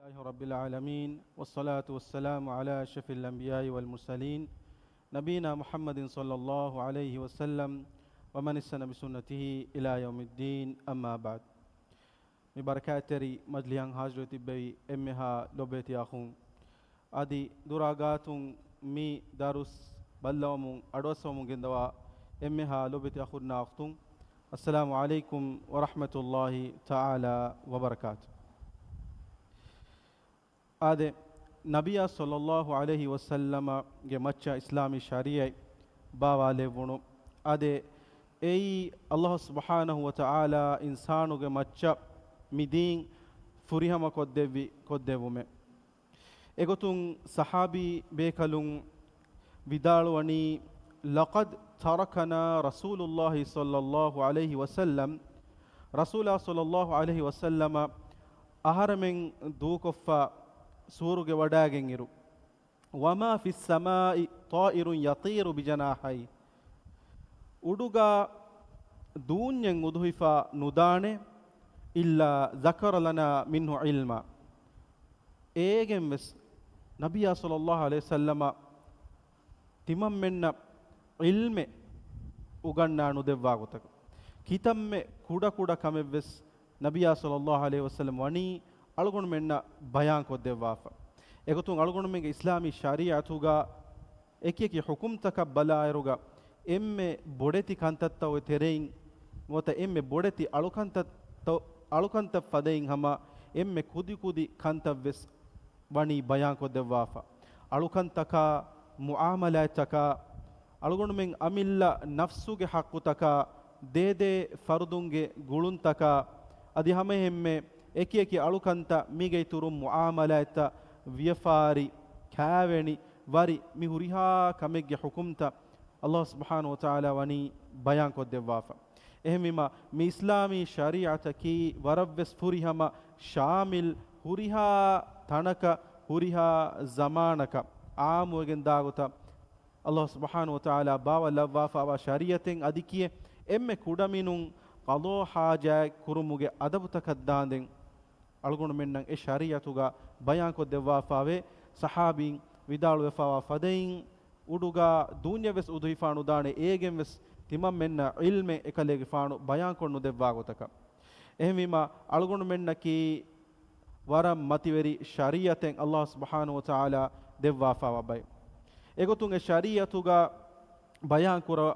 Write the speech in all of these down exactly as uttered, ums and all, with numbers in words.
لله رب العالمين، والصلاة والسلام على أشرف الأنبياء والمرسلين، نبينا محمد صلى الله عليه وسلم، ومن استن بسنته إلى يوم الدين، أما بعد. މި ބަރަކާތްތެރި މަޖްލިހަށް ހާޒިރު ތިއްބެވި އެންމެހާ ލޮބުވެތި އަޚުން، އަދި ދުރާ ގާތުން މި ދަރުސް ބައްލަވަމުން އަޑުއައްސަވަމުން ގެންދަވާ އެންމެހާ ލޮބުވެތި އަޚުންނާ އުޚްތުން، އައްސަލާމު ޢަލައިކުމް ވަރަޙްމަތުﷲ ތަޢާލާ ވަބަރަކާތު. އާދެ، ނަބިއްޔާ ޞައްލައްލާހު ޢަލައިހި ވަސައްލަމަގެ މައްޗަށް އިސްލާމީ ޝަރީޢަތް ބާވާލެއްވުނު. އާދެ، އެއީ އައްލާހު ސުބްޙާނަހު ވަތަޢާލާ އިންސާނުގެ މައްޗަށް މި ދީން ފުރިހަމަ ކޮށްދެއްވި، ކޮށްދެއްވުމެއް. އެގޮތުން ޞަޙާބީ ބޭކަލުން ވިދާޅުވަނީ، لقد تركنا رسول الله صلى الله عليه وسلم، ރަސޫލާ ޞައްލައްލާހު ޢަލައިހި ވަސައްލަމަ އަހަރެމެން ދޫކޮށްފަ ސުވަރުގެ ވަޑައިގެން އިރު، وما في السماء طائر يطير بجناحيه، އުޑުގަ ދޫންޏެއް އުދުހިފަ ނުދާނެ، إلا ذكر لنا منه علما، އޭގެން ވެސް ނަބިއްޔާ ޞައްލައްލާހު ޢަލައިހި ވަސައްލަމަ ތިމަންމެންނަށް ޢިލްމެއް އުގަންނާ ނުދެއްވާ ގޮތަކަށް، ކިތަންމެ ކުޑަކުޑަ ކަމެއް ވެސް ނަބިއްޔާ ޞައްލައްލާހު ޢަލައިހި ވަސައްލަމަ ވަނީ އަޅުގަނޑުމެންނަށް ބަޔާން ކޮށްދެއްވާފަ. އެގޮތުން އަޅުގަނޑުމެންގެ އިސްލާމީ ޝަރީޢަތުގަ އެކިއެކި ޙުކުމްތަކަށް ބަލާއިރުގަ، އެންމެ ބޮޑެތި ކަންތައްތައް އޮތް ތެރެއިން ނުވަތަ އެންމެ ބޮޑެތި އަޅުކަންތައް، އަޅުކަންތައް ފަދައިން ހަމަ އެންމެ ކުދިކުދި ކަންތައް ވެސް ވަނީ ބަޔާންކޮށްދެއްވާފަ. އަޅުކަންތަކާ، މުޢާމަލާތްތަކާ، އަޅުގަނޑުމެން އަމިއްލަ ނަފްސުގެ ޙައްޤުތަކާ، ދޭދޭ ފަރުދުންގެ ގުޅުންތަކާ، އަދި ހަމައެހެންމެ އެކިއެކި އަޅުކަންތައް މީގެއިތުރުން މުޢާމަލާތްތައް، ވިޔަފާރި، ކާވެނި، ވަރި، މި ހުރިހާ ކަމެއްގެ ޙުކުމްތައް އައްލާހު ސުބްޙާނަހު ވަތަޢާލާ ވަނީ ބަޔާންކޮށްދެއްވާފަ. އެހެންވީމަ، މި އިސްލާމީ ޝަރީޢަތަކީ ވަރަށްވެސް ފުރިހަމަ، ޝާމިލް، ހުރިހާ ތަނަކަށް، ހުރިހާ ޒަމާނަކަށް ޢާއްމުވެގެން ދާގޮތަށް އައްލާހު ސުބްޙާނަހު ވަތަޢާލާ ބާވައިލައްވާފައިވާ ޝަރީޢަތެއް އަދި ކިޔެ އެންމެ ކުޑަމިނުން ޤަޟާ ޙާޖާތް ކުރުމުގެ އަދަބުތަކަށް ދާނދެން އަޅުގަނޑުމެންނަށް އެ ޝަރީޢަތުގަ ބަޔާންކޮށްދެއްވާފައިވޭ. ޞަޙާބީން ވިދާޅުވެފައިވާ ފަދައިން، އުޑުގަ ދޫންޏެއް ވެސް އުދުހިފާ ނުދާނެ، އޭގެން ވެސް ތިމަންމެންނަށް ޢިލްމެއް އެކަލޭގެފާނު ބަޔާންކޮށް ނުދެއްވާ ގޮތަކަށް. އެހެންވީމަ، އަޅުގަނޑުމެންނަކީ ވަރަށް މަތިވެރި ޝަރީޢަތެއް އައްލާހު ސުބްޙާނަހު ވަތަޢާލާ ދެއްވާފައިވާ ބައެއް. އެގޮތުން އެ ޝަރީޢަތުގަ ބަޔާންކުރާ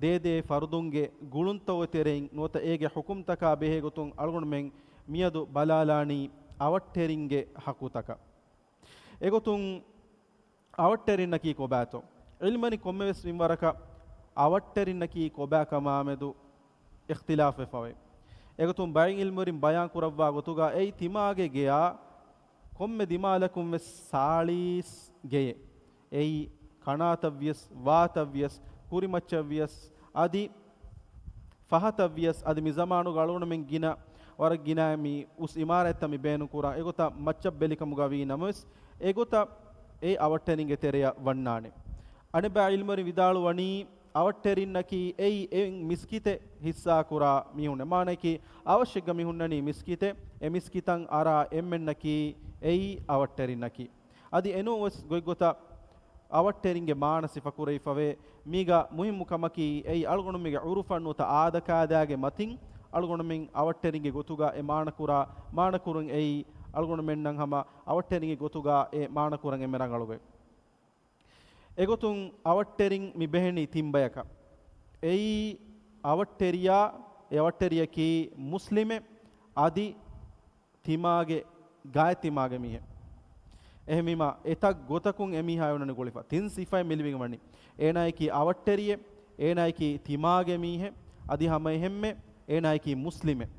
ދޭދޭ ފަރުދުންގެ ގުޅުންތައް އޮތް ތެރެއިން ނުވަތަ އޭގެ ޙުކުމްތަކާ ބެހޭ ގޮތުން އަޅުގަނޑުމެން މިއަދު ބަލާލާނީ އަވަށްޓެރިންގެ ޙައްޤުތަކަށް. އެގޮތުން އަވަށްޓެރިންނަކީ ކޮބާތޯ؟ ޢިލްމަނި ކޮންމެވެސް މިންވަރަކަށް އަވަށްޓެރިންނަކީ ކޮބާކަމާމެދު އިޚްތިލާފްވެފަވޭ. އެގޮތުން ބައެއް ޢިލްމުވެރިން ބަޔާން ކުރައްވާ ގޮތުގަ އެއީ ތިމާގެ ގެޔާ ކޮންމެ ދިމާލަކުން ވެސް ސާޅީސް ގެޔެއް. އެއީ ކަނާތައްވިޔަސް، ވާތައްވިޔަސް، ކުރިމައްޗަށްވިޔަސް، އަދި ފަހަތަށްވިޔަސް، އަދި މި ޒަމާނުގަ އަޅުގަނޑުމެން ގިނަ ވަރަށް ގިނައި މި އުސް އިމާރާތްތައް މި ބޭނުންކުރާ އެގޮތަށް މައްޗަށް ބެލިކަމުގަ ވީ ނަމަވެސް، އެގޮތަށް އެ އަވަށްޓެރިންގެ ތެރެއަށް ވަންނާނެ. އަނެއްބައި ޢިލްމުވެރިން ވިދާޅުވަނީ، އަވަށްޓެރިންނަކީ އެއީ އެއިން މިސްކިތެއް ހިއްސާކުރާ މީހުންނޭ. މާނައަކީ، އަވަށެއްގަ މި ހުންނަނީ މިސްކިތެއް، އެ މިސްކިތަށް އަރާ އެންމެންނަކީ އެއީ އަވަށްޓެރިންނަކީ. އަދި އެނޫންވެސް ގޮތްގޮތަށް އަވަށްޓެރިންގެ މާނަ ސިފަކުރެވިފަވޭ. މީގަ މުހިއްމު ކަމަކީ އެއީ އަޅުގަނޑުމެންގެ ޢުރުފަށް ނުވަތަ އާދަކާދައިގެ މަތިން އަޅުގަނޑުމެން އަވަށްޓެރިންގެ ގޮތުގަ އެ މާނަކުރާ، މާނަކުރުން އެއީ އަޅުގަނޑުމެންނަށް ހަމަ އަވަށްޓެރިންގެ ގޮތުގަ އެ މާނަކުރަން އެންމެ ރަނގަޅުގޮތް. އެގޮތުން އަވަށްޓެރިން މި ބެހެނީ ތިން ބަޔަކަށް. އެއީ އަވަށްޓެރިޔާ، އެ އަވަށްޓެރިޔަކީ މުސްލިމެއް، އަދި ތިމާގެ، ގާތް ތިމާގެ މީހެއް. އެހެންވީމަ، އެތައް ގޮތަކުން އެ މީހާ އޮންނަނީ ގުޅިފަ. ތިން ސިފައެއް މިލިބިގެން ވަނީ. އޭނާއަކީ އަވަށްޓެރިއެއް، އޭނާއަކީ ތިމާގެ މީހެއް، އަދި ހަމައެހެންމެ އޭނާއަކީ މުސްލިމެއް.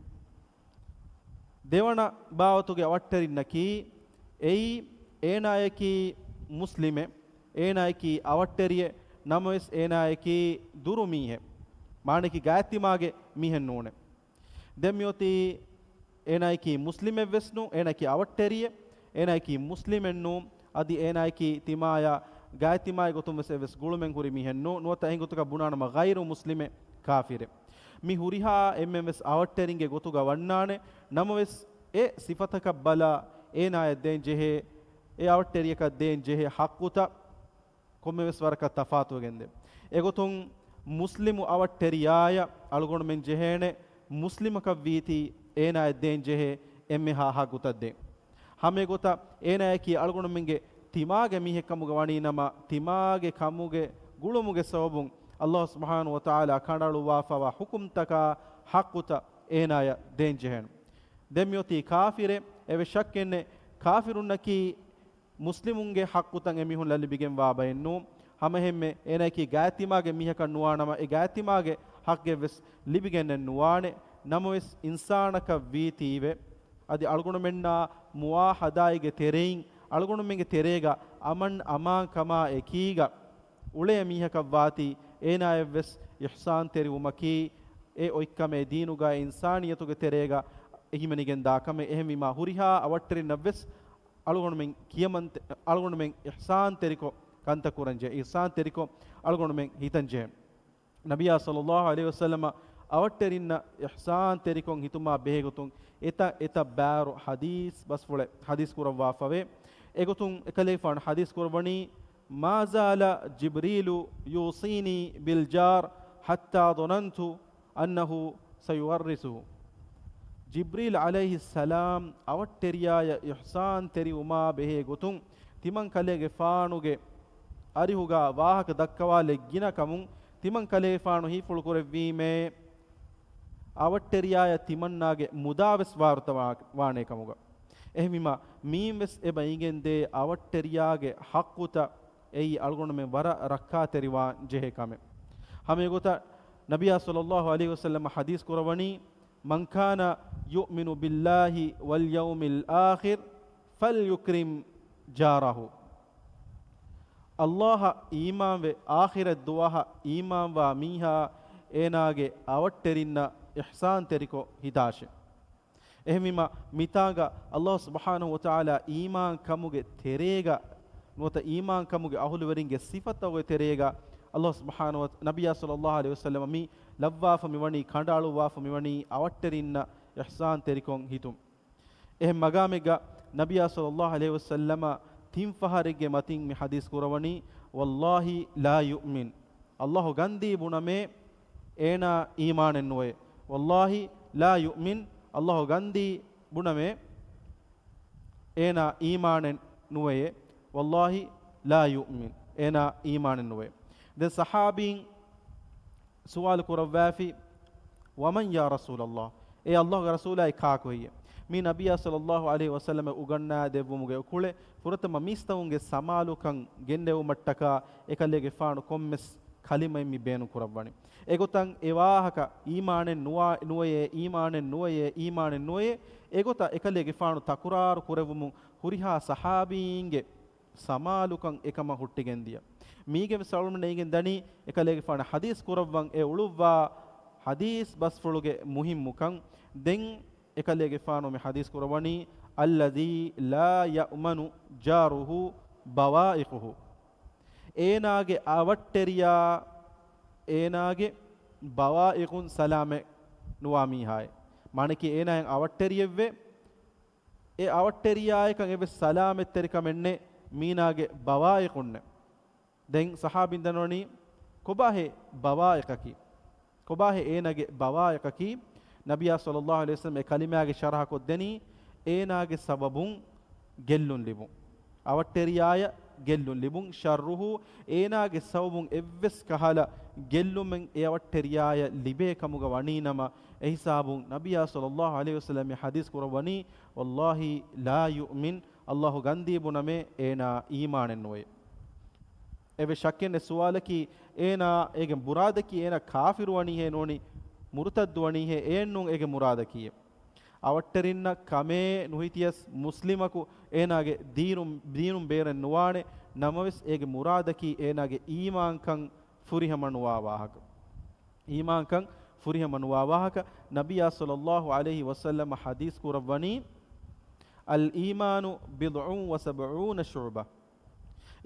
ދެވަނަ ބާވަތުގެ އަވަށްޓެރިންނަކީ، އެއީ އޭނާއަކީ މުސްލިމެއް، އޭނާއަކީ އަވަށްޓެރިއެއް، ނަމަވެސް އޭނާއަކީ ދުރު މީހެއް. މާނައަކީ ގާތްތިމާގެ މީހެއް ނޫނެ. ދެން މިއޮތީ އޭނާއަކީ މުސްލިމެއްވެސް ނޫން، އޭނާއަކީ އަވަށްޓެރިއެއް، އޭނާއަކީ މުސްލިމެއް ނޫން، އަދި އޭނާއަކީ ތިމާޔާ ގާތްތިމާގެ ގޮތުން ވެސް އެއްވެސް ގުޅުމެއް ހުރި މީހެއް ނޫން، ނުވަތަ އެހެން ގޮތަކަށް ބުނާނަމަ ޣައިރު މުސްލިމެއް، ކާފިރެއް. މި ހުރިހާ އެންމެން ވެސް އަވަށްޓެރިންގެ ގޮތުގަ ވަންނާނެ. ނަމަވެސް، އެ ސިފަތަކަށް ބަލާ، އޭނާޔަށް ދޭން ޖެހޭ، އެ އަވަށްޓެރިޔަކަށް ދޭން ޖެހޭ ޙައްޤުތައް ކޮންމެވެސް ވަރަކަށް ތަފާތުވެގެންދޭ. އެގޮތުން މުސްލިމު އަވަށްޓެރިޔާޔަށް އަޅުގަނޑުމެން ޖެހޭނެ، މުސްލިމަކަށް ވީތީ އޭނާޔަށް ދޭން ޖެހޭ އެންމެހާ ޙައްޤުތައް ދޭން. ހަމައެގޮތަށް އޭނާޔަކީ އަޅުގަނޑުމެންގެ ތިމާގެ މީހެއްކަމުގަ ވަނީނަމަ، ތިމާގެ ކަމުގެ ގުޅުމުގެ ސަބަބުން ﷲ ސުބްޙާނަހޫ ވަތަޢާލާ ކަނޑައަޅުއްވާފައިވާ ޙުކުމްތަކާ ޙައްޤުތައް އޭނާޔަށް ދޭން ޖެހޭނެ. ދެން މިއޮތީ ކާފިރެއް، އެވެ ޝައްކެއްނެއް، ކާފިރުންނަކީ މުސްލިމުންގެ ޙައްޤުތައް އެމީހުންނަށް ލިބިގެންވާ ބައެއްނޫން. ހަމައެހެންމެ އޭނާޔަކީ ގާތްތިމާގެ މީހަކަށް ނުވާނަމަ، އެ ގާތްތިމާގެ ޙައްޤެއްވެސް ލިބިގެންނެއް ނުވާނެ. ނަމަވެސް އިންސާނަކަށް ވީތީވެ، އަދި އަޅުގަނޑުމެންނާ މުވާހަދާއިގެ ތެރެއިން އަޅުގަނޑުމެންގެ ތެރޭގަ އަމަން އަމާންކަމާ އެކީގަ އުޅޭ މީހަކަށް ވާތީ، އޭނާޔަށްވެސް އިޙްސާންތެރިވުމަކީ، އެ އޮތްކަމޭ ދީނުގައި އިންސާނިއްޔަތުގެ ތެރޭގަ ހިމެނިގެންދާ ކަމެއް. އެހެންވީމާ، ހުރިހާ އަވަށްޓެރިންނަށްވެސް އަޅުގަނޑުމެން ކިޔަމަންތެ-، އަޅުގަނޑުމެން އިޙްސާންތެރިކޮށް ކަންތައް ކުރަންޖެހޭ، އިޙްސާންތެރިކޮށް އަޅުގަނޑުމެން ހިތަންޖެހޭ. ނަބިއްޔާ ޞައްލައްލާހު ޢަލައިހި ވަސައްލަމަ އަވަށްޓެރިންނަށް އިޙްސާންތެރިކޮށް ހިތުމާ ބެހޭގޮތުން އެތައް އެތައް ބާރު ޙަދީޘް ބަސްފުޅެއް ޙަދީޘް ކުރައްވާފަވޭ. އެގޮތުން އެކަލޭގެފާނު ޙަދީޘް ކުރައްވަނީ، ما زال جبريل يوصيني بالجار حتى ظننت أنه سيورثه. ޖިބްރީލް ޢަލައިހިއްސަލާމް އަވަށްޓެރިޔާޔަށް އިޙްސާންތެރިވުމާ ބެހޭ ގޮތުން، ތިމަން ކަލޭގެފާނުގެ އަރިހުގަ ވާހަކަ ދައްކަވާލެއް ގިނަ ކަމުން، ތިމަން ކަލޭގެފާނު ހީފުޅު ކުރެއްވީމޭ، އަވަށްޓެރިޔާޔަށް ތިމަންނާގެ މުދާވެސް ވާރުތަ ވާ-، ވާނޭ ކަމުގަ. އެހެންވީމާ، މީންވެސް އެބަ އިނގެންދޭ އަވަށްޓެރިޔާގެ ޙައްޤުތައް އެއީ އަޅުގަނޑުމެން ވަރަށް ރައްކާތެރިވާން ޖެހޭ ކަމެއް. ހަމައެގޮތަށް ނަބިއްޔާ ޞައްލައްލާހު ޢަލައިހި ވަސައްލަމަ ޙަދީޘް ކުރައްވަނީ، من كان يؤمن بالله واليوم الآخر فليكرم جاره. ﷲ އަށް އީމާންވެ، އާޚިރަތް ދުވަހަށް އީމާންވާ މީހާ އޭނާގެ އަވަށްޓެރިންނަށް އިޙްސާންތެރިކޮށް ހިތާށެ. އެހެންވީމާ، މިތާނގަ ﷲ ސުބްޙާނަހޫ ވަތަޢާލާ އީމާންކަމުގެ ތެރޭގަ ނުވަތަ އީމާންކަމުގެ އަހުލުވެރިންގެ ސިފަތަކުގެ ތެރޭގަ ﷲ ސުބްޙާނަހޫ ވަ-، ނަބިއްޔާ ޞައްލައްލާހު ޢަލައިހި ވަސައްލަމަ މި ލައްވާފަ މިވަނީ، ކަނޑައަޅުއްވާފަ މިވަނީ އަވަށްޓެރިންނަށް އިޙްސާންތެރިކޮށް ހިތުން. އެހެން މަގާމެއްގަ ނަބިއްޔާ ޞައްލައްލާހު ޢަލައިހި ވަސައްލަމަ ތިން ފަހަރެއްގެ މަތިން މި ޙަދީޘް ކުރައްވަނީ، والله لا يؤمن. ﷲ ގަންދީ ބުނަމޭ، އޭނާ އީމާނެއް ނުވޭ. والله لا يؤمن. ﷲ ގަންދީ ބުނަމޭ، އޭނާ އީމާނެއް ނުވެޔޭ. والله لا يؤمن. އޭނާ އީމާނެއް ނުވޭ. ދެން ޞަޙާބީން ސުވާލު ކުރައްވާފި، ومن يا رسول الله؟ އޭ ﷲގެ ރަސޫލާއި، ކާކު ހެއްޔޭ؟ މީ ނަބިއްޔާ ޞައްލައްލާހު ޢަލައިހި ވަސައްލަމަ އުގަންނާ ދެއްވުމުގެ ކުޅެ، ފުރަތަމަ މީސްތަކުންގެ ސަމާލުކަން ގެންނެވުމަށްޓަކާ އެކަލޭގެފާނު ކޮންމެސް ކަލިމައެއް މި ބޭނުން ކުރައްވަނީ. އެގޮތަށް އެ ވާހަކަ، އީމާނެއް ނުވާ-، ނުވެޔޭ، އީމާނެއް ނުވެޔޭ، އީމާނެއް ނުވެޔޭ، އެގޮތަށް އެކަލޭގެފާނު ތަކުރާރު ކުރެއްވުމުން ހުރިހާ ޞަޙާބީންގެ ސަމާލުކަން އެކަމަށް ހުއްޓިގެން ދިޔަ. މީގެން ވެސް އަޅުމެން އިނގެން ދަނީ، އެކަލޭގެފާނު ޙަދީޘް ކުރައްވަން އެ އުޅުއްވާ ޙަދީޘް ބަސްފުޅުގެ މުހިންމުކަން. ދެން އެކަލޭގެފާނު މި ޙަދީޘް ކުރައްވަނީ، الذي لا يأمن جاره بوائقه. އޭނާގެ އަވަށްޓެރިޔާ، އޭނާގެ ބަވާއިޤުން ސަލާމަތް ނުވާ މީހާއެއް. މާނަކީ އޭނާއަށް އަވަށްޓެރިއެއްވޭ، އެ އަވަށްޓެރިޔާއަކަށް އެއްވެސް ސަލާމަތްތެރިކަމެއްނެއް މީނާގެ ބަވާއިޤުންނެއް. ދެން ޞަޙާބީން ދަންނަވަނީ، ކޮބާހޭ ބަވާއިޤަކީ؟ ކޮބާހޭ އޭނާގެ ބަވާއިޤަކީ؟ ނަބިއްޔާ ޞައްލައްލާހު ޢަލައިހި ވަސައްލަމަ އެ ކަލިމާގެ ޝަރަޙަ ކޮށްދެނީ، އޭނާގެ ސަބަބުން ގެއްލުން ލިބުން. އަވަށްޓެރިޔާޔަށް ގެއްލުން ލިބުން، شره، އޭނާގެ ސަބަބުން އެއްވެސް ކަހަލަ ގެއްލުމެއް އެ އަވަށްޓެރިޔާޔަށް ލިބޭ ކަމުގަ ވަނީނަމަ، އެހިސާބުން ނަބިއްޔާ ޞައްލައްލާހު ޢަލައިހި ވަސައްލަމަ މި ޙަދީޘް ކުރައްވަނީ، والله لا يؤمن، ﷲ ގަންދީ ބުނަމޭ، އޭނާ އީމާނެއް ނުވޭ. އެވެ ޝައްކެއްނެއް ސުވާލަކީ، އޭނާ އޭގެ މުރާދަކީ އޭނާ ކާފިރު ވަނީހޭ ނޫނީ، މުރުތައްދު ވަނީހޭ، އެއެއްނޫން އޭގެ މުރާދަކީ. އަވަށްޓެރިންނަށް ކަމޭ ނުހިތިޔަސް މުސްލިމަކު އޭނާގެ ދީނުން، ދީނުން ބޭރެއް ނުވާނެ، ނަމަވެސް އޭގެ މުރާދަކީ އޭނާގެ އީމާންކަން ފުރިހަމަ ނުވާ ވާހަކަ. އީމާންކަން ފުރިހަމަ ނުވާ ވާހަކަ. ނަބިއްޔާ ޞައްލައްލާހު ޢަލައިހި ވަސައްލަމަ ޙަދީޘް ކުރައްވަނީ، الإيمان بضع وسبعون شعبة.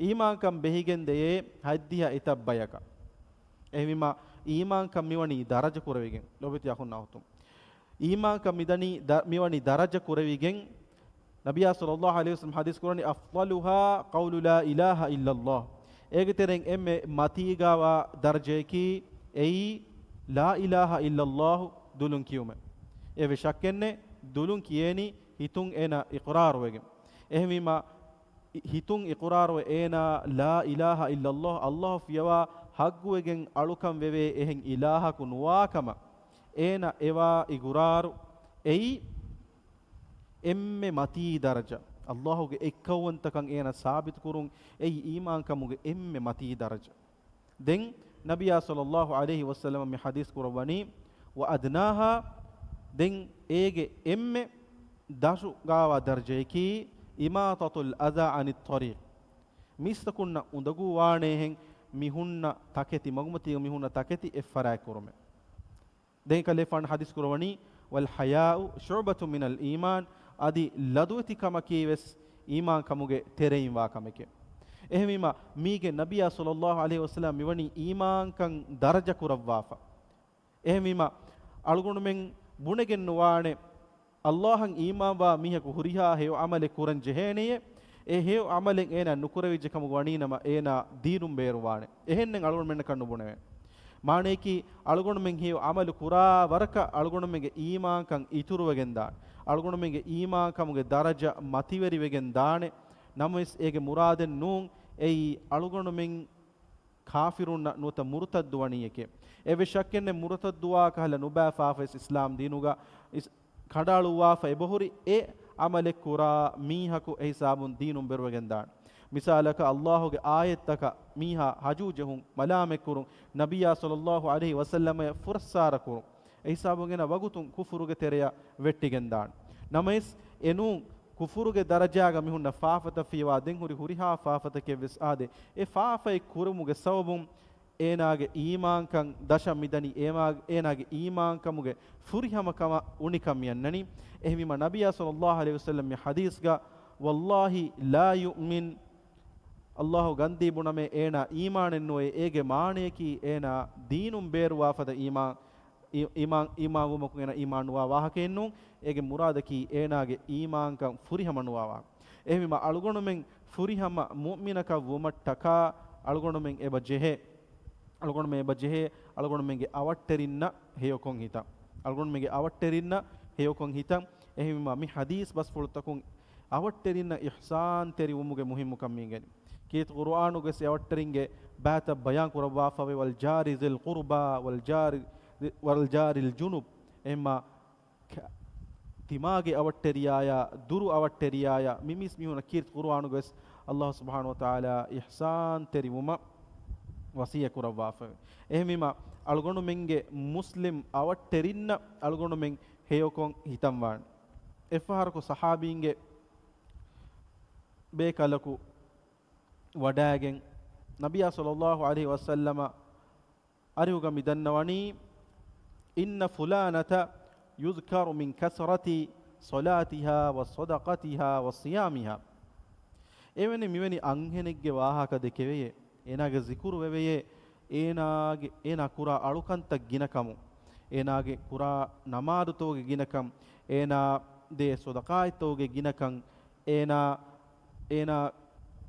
އީމާންކަން ބެހިގެން ދެޔޭ ހަތްދިހަ އެތައް ބަޔަކަށް. އެހެންވީމާ، އީމާންކަން މިވަނީ ދަރަޖަ ކުރެވިގެން، ލޯބިތި އަޚުންނާ އުޚްތުން. އީމާންކަން މިދަނީ ދަ-، މިވަނީ ދަރަޖަ ކުރެވިގެން، ނަބިއްޔާ ޞައްލައްލާހު ޢަލައިހި ވަސައްލަމަ ޙަދީޘް ކުރަނީ، "أفضلها قول لا إله إلا الله." އޭގެ ތެރެއިން އެންމެ މަތީގާވާ ދަރަޖަޔަކީ އެއީ، "لا إله إلا الله" ދުލުން ކިޔުމެއް. އެއްވެސް ޝައްކެއް ނެތް، ދުލުން ކިޔޭނީ ހިތުން އޭނާ އިޤްރާރުވެގެން. އެހެންވީމަ، ހިތުން އިޤުރާރުވެ އޭނާ "لا إله إلا الله" ﷲ ފިޔަވާ ޙައްޤުވެގެން އަޅުކަން ވެވޭ އެހެން އިލާހަކު ނުވާކަމަށް އޭނާ އެވާ އިޤުރާރު އެއީ އެންމެ މަތީ ދަރަޖަ. ﷲ ގެ އެއްކައުވަންތަކަން އޭނާ ސާބިތުކުރުން އެއީ އީމާންކަމުގެ އެންމެ މަތީ ދަރަޖަ. ދެން ނަބިއްޔާ ޞައްލައްލާހު ޢަލައިހި ވަސައްލަމަ މި ޙަދީޘް ކުރައްވަނީ، "وأدناها"، ދެން އޭގެ އެންމެ ދަށުގާވާ ދަރަޖަޔަކީ "إماطة الأذى عن الطريق". މީސްތަކުންނަށް އުނދަގޫ ވާނޭހެން މި ހުންނަ ތަކެތި، މަގުމަތީގަ މި ހުންނަ ތަކެތި އެއްފަރާތް ކުރުމެއް. ދެން ކަލޭފާނު ޙަދީޘް ކުރައްވަނީ، "والحياء شعبة من الإيمان"، އަދި ލަދުވެތިކަމަކީ ވެސް އީމާންކަމުގެ ތެރެއިން ވާ ކަމެކޭ. އެހެންވީމަ، މީގެ ނަބިއްޔާ ޞައްލައްލާހު ޢަލައިހި ވަސައްލަމަ މިވަނީ އީމާންކަން ދަރަޖަ ކުރައްވާފަ. އެހެންވީމަ، އަޅުގަނޑުމެން ބުނެގެން ނުވާނެ، ﷲ އަށް އީމާންވާ މީހަކު ހުރިހާ ހެޔޮ ޢަމަލެއް ކުރަން ޖެހޭނެޔޭ، އެ ހެޔޮ ޢަމަލެއް އޭނާ ނުކުރެވިއްޖެ ކަމުގަ ވަނީނަމަ، އޭނާ ދީނުން ބޭރުވާނެ. އެހެންނެއް އަޅުގަނޑުމެންނަކަށް ނުބުނެވޭ. މާނަޔަކީ، އަޅުގަނޑުމެން ހެޔޮ ޢަމަލު ކުރާ ވަރަކަށް އަޅުގަނޑުމެންގެ އީމާންކަން އިތުރުވެގެންދާނެ. އަޅުގަނޑުމެންގެ އީމާންކަމުގެ ދަރަޖަ މަތިވެރިވެގެން ދާނެ. ނަމަވެސް އޭގެ މުރާދެއް ނޫން، އެއީ އަޅުގަނޑުމެން ކާފިރުންނަށް ނުވަތަ މުރުތައްދު ވަނީއެކޭ. އެއްވެސް ޝައްކެއްނެތް، މުރުތައްދުވާ ކަހަލަ ނުބައި ފާފަވެސް އިސްލާމް ދީނުގަ އިސް-، ކަނޑައަޅުއްވާފަ އެބަހުރި އެ ޢަމަލެއް ކުރާ މީހަކު އެހިސާބުން ދީނުން ބޭރުވެގެންދާނެ. މިސާލަކަށް، ﷲ ގެ އާޔަތްތަކަށް މީހާ ހަޖޫ ޖެހުން، މަލާމަތްކުރުން، ނަބިއްޔާ ޞައްލައްލާހު ޢަލައިހި ވަސައްލަމަޔަށް ފުރައްސާރަ ކުރުން، އެހިސާބުން އޭނާ ވަގުތުން ކުފުރުގެ ތެރެއަށް ވެއްޓިގެންދާނެ. ނަމަވެސް އެނޫން، ކުފުރުގެ ދަރަޖާގަ މިހުންނަ ފާފަތައް ފިޔަވާ ދެން ހުރި ހުރިހާ ފާފަތަކެއް ވެސް އާދޭ، އެ ފާފައެއް ކުރުމުގެ ސަބަބުން އޭނާގެ އީމާންކަން ދަށަށް މިދަނީ، އޭމާ-، އޭނާގެ އީމާންކަމުގެ ފުރިހަމަކަމަށް އުނިކަން މިއަންނަނީ. އެހެންވީމަ، ނަބިއްޔާ ޞައްލައްލާހު ޢަލައިހި ވަސައްލަމް މި ޙަދީޘްގަ، "والله لا يؤمن"، ﷲ ގަންދީ ބުނަމޭ، އޭނާ އީމާނެއް ނުވޭ. އޭގެ މާނަޔަކީ އޭނާ ދީނުން ބޭރުވާ ފަދަ އީމާން، އީ-، އީމާން، އީމާންވުމަކުން އޭނާ އީމާން ނުވާ ވާހަކައެއް ނޫން. އޭގެ މުރާދަކީ އޭނާގެ އީމާންކަން ފުރިހަމަ ނުވާ ވާހަކަ. އެހެންވީމަ، އަޅުގަނޑުމެން ފުރިހަމަ މުއުމިނަކަށް ވުމަށްޓަކާ އަޅުގަނޑުމެން އެބަ ޖެހޭ، އަޅުގަނޑުމެން އެބަ ޖެހޭ، އަޅުގަނޑުމެންގެ އަވަށްޓެރިންނަށް ހެޔޮކޮށް ހިތަން. އަޅުގަނޑުމެންގެ އަވަށްޓެރިންނަށް ހެޔޮކޮށް ހިތަން. އެހެންވީމަ، މި ޙަދީޘް ބަސްފުޅުތަކުން އަވަށްޓެރިންނަށް އިޙްސާންތެރިވުމުގެ މުހިއްމުކަން މިއިނގެނީ. ކީރިތި ޤުރުއާނުގައި ވެސް އަވަށްޓެރިންގެ ބައިތައް ބަޔާން ކުރައްވާފަވޭ، "والجار ذي القربى والجار، والجار الجنب". އެހެންމާ، ކ-، ތިމާގެ އަވަށްޓެރިޔާޔާ، ދުރު އަވަށްޓެރިޔާޔާ، މި މީސް މީހުނަށް ކީރިތި ޤުރުއާނުގައި ވެސް ﷲ ސުބްޙާނަހު ވަތަޢާލާ އިޙްސާންތެރިވުމަށް ވަޞިއްޔަތް ކުރައްވާފަވޭ. އެހެންވީމަ، އަޅުގަނޑުމެންގެ މުސްލިމް އަވަށްޓެރިންނަށް އަޅުގަނޑުމެން ހެޔޮކޮށް ހިތަންވާނެ. އެއްފަހަރަކު ޞަޙާބީންގެ ބޭކަލަކު ވަޑައިގެން، ނަބިއްޔާ ޞައްލައްލާހު ޢަލައިހި ވަސައްލަމަ އަރިހުގަ މި ދަންނަވަނީ، "إن فلانة يذكر من كثرة صلاتها وصدقتها وصيامها." އެވެނި މިވެނި އަންހެނެއްގެ ވާހަކަ ދެކެވެޔޭ، އޭނާގެ ޒިކުރު ވެވެޔޭ، އޭނާގެ، އޭނާ ކުރާ އަޅުކަންތައް ގިނަކަމުން، އޭނާގެ ކުރާ ނަމާދުތަކުގެ ގިނަކަން، އޭނާ ދޭ ޞަދަޤާތްތަކުގެ ގިނަކަން، އޭނާ، އޭނާ،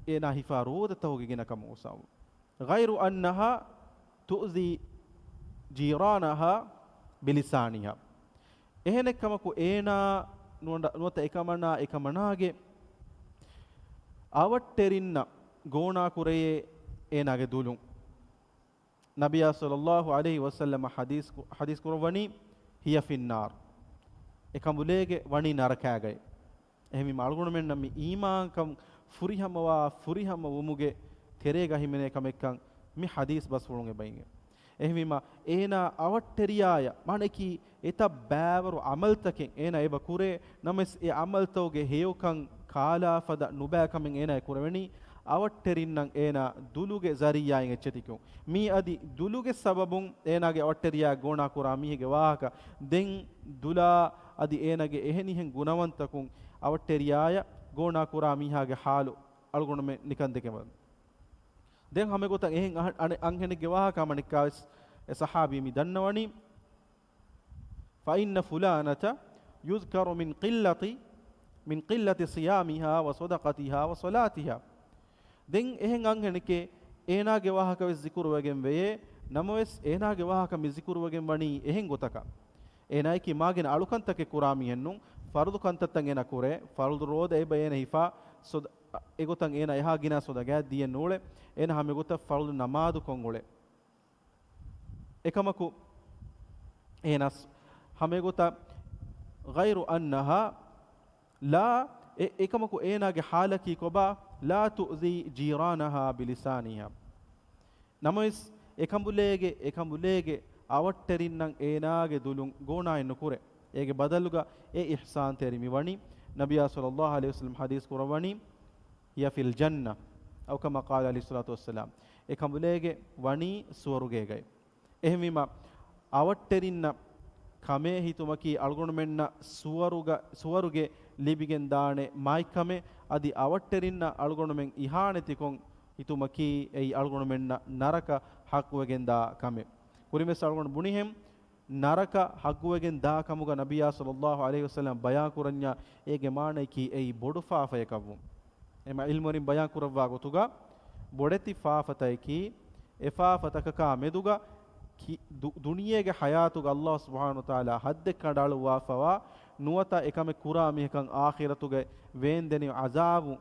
އޭނާ ހިފާ ރޯދަތަކުގެ ގިނަކަމުގެ ސަބަބުން. غير أنها تؤذي جيرانها بلسانها. އެހެނެއްކަމަކު އޭނާ ނުވަ-، ނުވަތަ އެކަމަނާ، އެކަމަނާގެ އަވަށްޓެރިންނަށް ގޯނާކުރެޔޭ އޭނާގެ ދުލުން. ނަބިއްޔާ ޞައްލައްލާހު ޢަލައިހި ވަސައްލަމަ ޙަދީޘް ކު-، ޙަދީޘް ކުރައްވަނީ، "هي في النار." އެ ކަނބުލޭގެ ވަނީ ނަރަކާގައި. އެހެންވީމަ، އަޅުގަނޑުމެންނަށް މި އީމާންކަން ފުރިހަމަވާ، ފުރިހަމަ ވުމުގެ ތެރޭގަ ހިމެނޭ ކަމެއްކަން މި ޙަދީޘް ބަސްފުޅުން އެބަ އިނގޭ. އެހެންވީމަ، އޭނާ އަވަށްޓެރިޔާޔަށް، މާނައަކީ، އެތައް ބައިވަރު ޢަމަލުތަކެއް އޭނާ އެބަ ކުރޭ، ނަމަވެސް އެ ޢަމަލުތަކުގެ ހެޔޮކަން ކާލާ ފަދަ ނުބައި ކަމެއް އޭނާ އެ ކުރެވެނީ، އަވަށްޓެރިންނަށް އޭނާ ދުލުގެ ޒަރީޢާއިން އެއްޗެތިކޮށް. މިއަދި ދުލުގެ ސަބަބުން އޭނާގެ އަވަށްޓެރިޔާ ގޯނާ ކުރާ މީހެއްގެ ވާހަކަ. ދެން ދުލާ އަދި އޭނާގެ އެހެނިހެން ގުނަވަންތަކުން އަވަށްޓެރިޔާޔަށް ގޯނާ ކުރާ މީހާގެ ޙާލު އަޅުގަނޑުމެން ނިކަން ދެކެމަ. ދެން ހަމަ ގޮތަށް އެހެން އަހަ-، އަނެއް އަންހެނެއްގެ ވާހަކަ ހަމަ ނިއްކާވެސް އެ ޞަޙާބީ މި ދަންނަވަނީ، "فإن فلانة يذكر من قلة من قلة صيامها وصدقتها وصلاتها. ދެން އެހެން އަންހެނެކޭ އޭނާގެ ވާހަކަ ވެސް ޒިކުރުވެގެން ވެޔޭ. ނަމަވެސް އޭނާގެ ވާހަކަ މި ޒިކުރުވެގެން ވަނީ އެހެން ގޮތަކަށް. އޭނާއަކީ މާގިނަ އަޅުކަންތަކެއް ކުރާ މީހެއް ނޫން. ފަރުޟު ކަންތައްތައް އޭނާ ކުރޭ. ފަރުޟު ރޯދަ އެބަ އޭނަ ހިފާ ސޮދ-، އެގޮތަށް އޭނާ އެހާ ގިނަ ސޮދަގައެއް ދިޔެއް ނޫޅޭ. އޭނާ ހަމަ ގޮތަށް ފަރުޟު ނަމާދު ކޮށް އުޅޭ. އެކަމަކު އޭނަސް ހަމަ ގޮތަށް، غير أنها لا، އެ، އެކަމަކު އޭނާގެ ޙާލަކީ ކޮބާ؟ لا تؤذي جيرانها بلسانها. ނަމަވެސް، އެކަނބުލޭގެ، އެކަނބުލޭގެ އަވަށްޓެރިންނަށް އޭނާގެ ދުލުން ގޯނާއެއް ނުކުރޭ. އޭގެ ބަދަލުގަ އެ އިޙްސާންތެރި މި ވަނީ، ނަބިއްޔާ ޞައްލައްލާހު ޢަލައިހި ވަސައްލަމް ޙަދީޘް ކުރައްވަނީ، هي في الجنة، أو كما قال عليه الصلاة والسلام. އެ ކަނބުލޭގެ ވަނީ ސުވަރުގޭގައި. އެހެންވީމަ، އަވަށްޓެރިންނަށް ކަމޭ ހިތުމަކީ އަޅުގަނޑުމެންނަށް ސުވަރުގަ-، ސުވަރުގެ ލިބިގެންދާނެ މާތްކަމެއް. އަދި އަވަށްޓެރިންނަށް އަޅުގަނޑުމެން އިހާނެތިކޮށް ހިތުމަކީ އެއީ އަޅުގަނޑުމެންނަށް ނަރަކަ ޙައްޤުވެގެންދާ ކަމެއް. ކުރިންވެސް އަޅުގަނޑު ބުނިހެން، ނަރަކަ ޙައްޤުވެގެން ދާ ކަމުގަ ނަބިއްޔާ ޞައްލައްލާހު ޢަލައިހި ވަސައްލަމް ބަޔާން ކުރަންޏާ، އޭގެ މާނަޔަކީ އެއީ ބޮޑު ފާފަޔަކަށްވުން. އެމަ ޢިލްމުވެރިން ބަޔާން ކުރައްވާ ގޮތުގަ، ބޮޑެތި ފާފަތަކަކީ، އެ ފާފަތަކަކާ މެދުގަ ކި-، ދު-، ދުނިޔޭގެ ޙަޔާތުގަ ﷲ ސުބްޙާނަހޫ ވަތަޢާލާ ޙައްދެއް ކަނޑައަޅުއްވާފަވާ، ނުވަތަ އެކަމެއް ކުރާ މީހަކަށް އާޚިރަތުގައި ވޭންދެނިވި ޢަޒާބު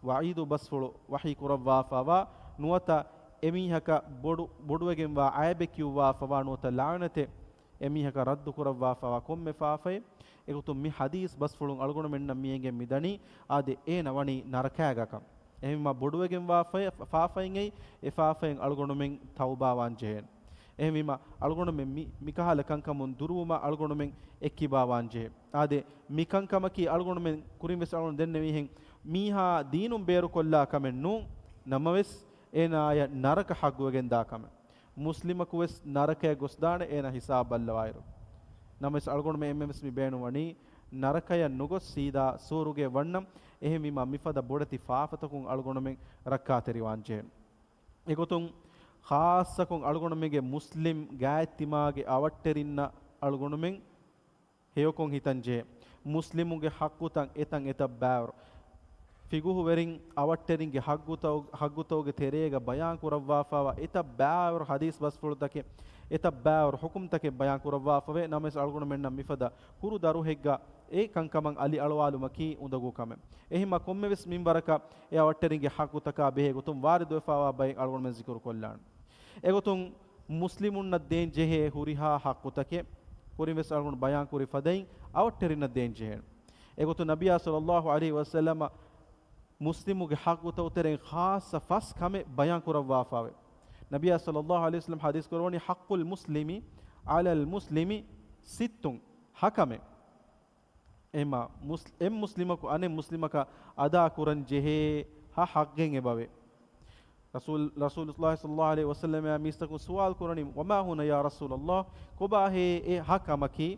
ވަޢީދު ބަސްފުޅު ވަޙީ ކުރައްވާފަވާ، ނުވަތަ އެމީހަކަށް ބޮޑު، ބޮޑުވެގެންވާ ޢައިބެއް ކިޔުއްވާފަވާ، ނުވަތަ ލަޢުނަތެއް އެމީހަކަށް ރައްދު ކުރައްވާފަވާ ކޮންމެ ފާފައެއް. އެގޮތުން މި ޙަދީޘް ބަސްފުޅުން އަޅުގަނޑުމެންނަށް މިއެނގެން މިދަނީ، އާދެ، އޭނަ ވަނީ ނަރަކައިގަ ކަން. އެހެންވީމަ، ބޮޑުވެގެންވާ ފަ-، ފާފައިން އެއީ، އެ ފާފައިން އަޅުގަނޑުމެން ތައުބާވާން ޖެހޭނެ. އެހެންވީމަ، އަޅުގަނޑުމެން މި، މިކަހަލަ ކަންކަމުން ދުރުވުމަށް އަޅުގަނޑުމެން އެއްކިބާވާން ޖެހޭ. އާދެ، މި ކަންކަމަކީ އަޅުގަނޑުމެން ކުރިންވެސް އަޅުގަނޑު ދެންނެވިހެން، މީހާ ދީނުން ބޭރުކޮށްލާ ކަމެއް ނޫން. ނަމަވެސް، އޭނާޔަށް ނަރަކަ ޙައްޤުވެގެންދާ ކަމެއް. މުސްލިމަކުވެސް ނަރަކަޔަށް ގޮސްދާނެ އޭނާ ހިސާބު ބައްލަވާއިރު. ނަމަވެސް އަޅުގަނޑުމެން އެންމެންވެސް މި ބޭނުންވަނީ ނަރަކަޔަށް ނުގޮސް ސީދާ ސުވަރުގެ ވަންނަން. އެހެންވީމާ މިފަދަ ބޮޑެތި ފާފަތަކުން އަޅުގަނޑުމެން ރައްކާތެރިވާން ޖެހޭނެ. އެގޮތުން ޚާއްޞަކޮށް އަޅުގަނޑުމެންގެ މުސްލިމް ގާތްތިމާގެ އަވަށްޓެރިންނަށް އަޅުގަނޑުމެން ހެޔޮކޮށް ހިތަންޖެހޭ. މުސްލިމުންގެ ޙައްޤުތައް އެތަން އެތައް ބާވަރު ފިޤުހުވެރިން އަވަށްޓެރިންގެ ޙައްޤުތައް، ޙައްޤުތަކުގެ ތެރޭގަ ބަޔާން ކުރައްވާފައިވާ އެތައް ބާވަރު ޙަދީޘް ބަސްފުޅުތަކެއް، އެތައް ބާވަރު ޙުކުމްތަކެއް ބަޔާން ކުރައްވާފަވޭ. ނަމަވެސް އަޅުގަނޑުމެންނަށް މިފަދަ ކުރު ދަރުހެއްގަ އެ ކަންކަމަށް އަލިއަޅުވާލުމަކީ އުނދަގޫ ކަމެއް. އެހެންމަ ކޮންމެވެސް މިންވަރަކަށް އެ އަވަށްޓެރިންގެ ޙައްޤުތަކާ ބެހޭ ގޮތުން ވާރިދުވެފައިވާ ބައެއް އަޅުގަނޑުމެން ޒިކުރު ކޮށްލާނެ. އެގޮތުން މުސްލިމުންނަށް ދޭން ޖެހޭ ހުރިހާ ޙައްޤުތަކެއް ކުރިން ވެސް އަޅުގަނޑު ބަޔާން ކުރި ފަދައިން އަވަށްޓެރިންނަށް ދޭން ޖެހޭނެ. އެގޮތުން ނަބިއްޔާ ޞައްލައްލާހު ޢަލައިހި ވަސައްލަމަ މުސްލިމުގެ ޙައްޤުތަކުގެ ތެރެއިން ޚާއްޞަ ފަސް ކަމެއް ބަޔާން ކުރައްވާފައިވޭ. ނަބިއްޔާ ޞައްލައްލާހު ޢަލައިހި ވަސައްލަމަ ޙަދީޘް ކުރައްވަނީ، حق المسلم على المسلم ست، ހަ ކަމެއް. އެމަ މުސް-، އެއް މުސްލިމަކު އަނެއް މުސްލިމަކަށް އަދާ ކުރަން ޖެހޭ ހަ ޙައްޤެއް އެބަވޭ. ރަސޫލު، ރަސޫލުﷲ ޞައްލައްލާހު ޢަލައިހި ވަސައްލަމަ މީސްތަކުން ސުވާލު ކުރަނީ، وما هن يا رسول الله؟ ކޮބާހޭ އެ ހަ ކަމަކީ؟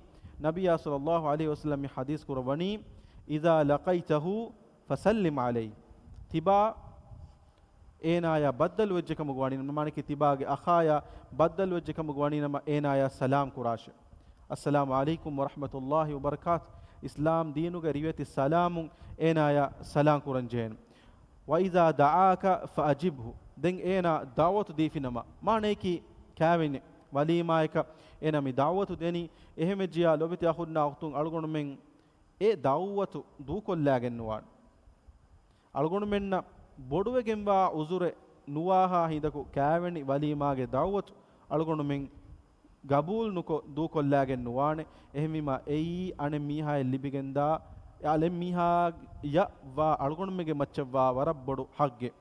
ނަބިއްޔާ ޞައްލައްލާހު ޢަލައިހި ވަސައްލަމަ މި ޙަދީޘް ކުރައްވަނީ، إذا لقيته فسلم عليه. ތިބާ އޭނާޔާ ބައްދަލުވެއްޖެ ކަމުގަ ވަނީ ނަމަ، މާނައަކީ ތިބާގެ އަޚާޔާ ބައްދަލުވެއްޖެ ކަމުގަ ވަނީ ނަމަ، އޭނާޔާ ސަލާމް ކުރާށޭ. السلام عليكم ورحمة الله وبركاته. އިސްލާމް ދީނުގެ ރިވެތި ސަލާމުން އޭނާޔާ ސަލާމް ކުރަން ޖެހޭނެ. وإذا دعاك فأجبه. ދެން އޭނާ ދަޢުވަތު ދީފިނަމަ، މާނައަކީ ކާވެނި ވަލީމާޔަކަށް އޭނާ މި ދަޢުވަތު ދެނީ. އެހެންވެއްޖިޔާ ލޯބިވެތި އަޚުންނާ އުޚްތުން، އަޅުގަނޑުމެން އެ ދަޢުވަތު ދޫކޮށްލާގެން ނުވާނެ. އަޅުގަނޑުމެންނަށް ބޮޑުވެގެންވާ ޢުޛުރެއް ނުވާހާ ހިނދަކު ކާވެނި ވަލީމާގެ ދަޢުވަތު އަޅުގަނޑުމެން ގަބޫލު ނުކޮށް ދޫކޮށްލާގެން ނުވާނެ. އެހެންވީމާ އެއީ އަނެއް މީހާޔަށް ލިބިގެންދާ، އަނެއް މީހާޔަށް ވާ އަޅުގަނޑުމެންގެ މައްޗަށްވާ ވަރަށް ބޮޑު ޙައްޤެއް.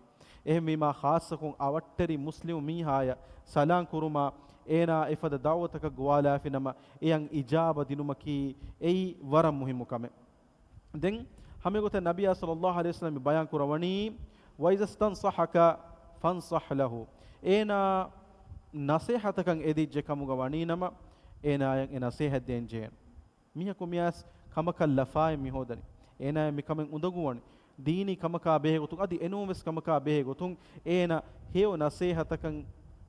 އެހެންވީމާ ޚާއްޞަކޮށް އަވަށްޓެރި މުސްލިމު މީހާޔަށް ސަލާން ކުރުމާ، އޭނާ އެފަދަ ދަޢުވަތަކަށް ގޮވާލާފިނަމަ، އެޔަށް އިޖާބަ ދިނުމަކީ އެއީ ވަރަށް މުހިއްމު ކަމެއް. ދެން ހަމައެގޮތަށް ނަބިއްޔާ ޞައްލައްލާހު ޢަލައިހި ވަސައްލަމަ ބަޔާން ކުރައްވަނީ، وإذا استنصحك فانصح له. އޭނާ ނަޞޭޙަތަކަށް އެދިއްޖެ ކަމުގަ ވަނީނަމަ، އޭނާޔަށް އެ ނަޞޭޙަތް ދޭން ޖެހޭނެ. މީހަކު މިއައިސް ކަމަކަށް ލަފާއެއް މި ހޯދަނީ. އޭނާޔަށް މި ކަމެއް އުނދަގޫވަނީ. ދީނީ ކަމަކާ ބެހޭ ގޮތުން، އަދި އެނޫންވެސް ކަމަކާ ބެހޭ ގޮތުން، އޭނަ ހެޔޮ ނަޞޭޙަތަކަށް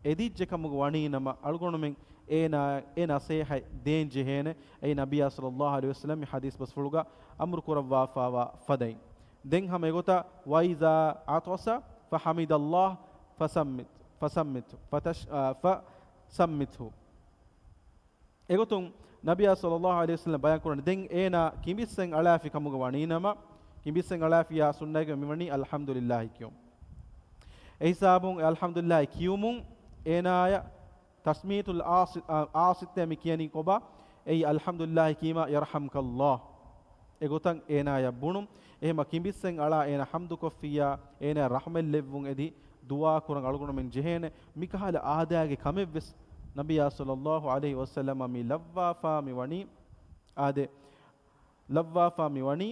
އެދިއްޖެ ކަމުގަ ވަނީނަމަ، އަޅުގަނޑުމެން އޭނާ، އެ ނަސޭހަތް ދޭން ޖެހޭނެ. އެއީ ނަބިއްޔާ ޞައްލައްލާހު ޢަލައިހި ވަސައްލަމް މި ޙަދީޘް ބަސްފުޅުގަ އަމުރު ކުރައްވާފާވާ ފަދައިން. ދެން ހަމަ އެގޮތަށް، وإذا عطس فحمد الله فشمت، فشمت، فتش-، އާ، فشمته. އެގޮތުން ނަބިއްޔާ ޞައްލައްލާހު ޢަލައިހި ވަސައްލަމް ބަޔާން ކުރަނީ، ދެން އޭނާ ކިނބިއްސެއް އަޅާފި ކަމުގަ ވަނީ ނަމަ، ކިނބިއްސެއް އަޅާފިޔާ ސުންނަތްގަ މިވަނީ އަލްޙަމްދުލިއްލާހި ކިޔުން. އެހިސާބުން އެ އަލްޙަމްދުލިއްލާހި ކިޔުމުން އޭނާޔަށް ތަސްމީތުލް ޢާޠި-، ޢާޠިސްތޭ މި ކިޔަނީ ކޮބާ؟ އެއީ އަލްޙަމްދުލިއްލާހި ކީމާ يرحمك الله. އެގޮތަށް އޭނާޔަށް ބުނުން. އެހެމަ ކިނބިއްސެއް އަޅާ އޭނާ ޙަމްދުކޮށްފިއްޔާ، އޭނާ ރަޙްމަތް ލެއްވުން އެދި ދުޢާ ކުރަން އަޅުގަނޑުމެން ޖެހޭނެ. މިކަހަލަ އާދައިގެ ކަމެއްވެސް ނަބިއްޔާ ޞައްލައްލާހު ޢަލައިހި ވަސައްލަމަށް މި ލައްވާފާ މި ވަނީ، އާދެ، ލައްވާފާ މި ވަނީ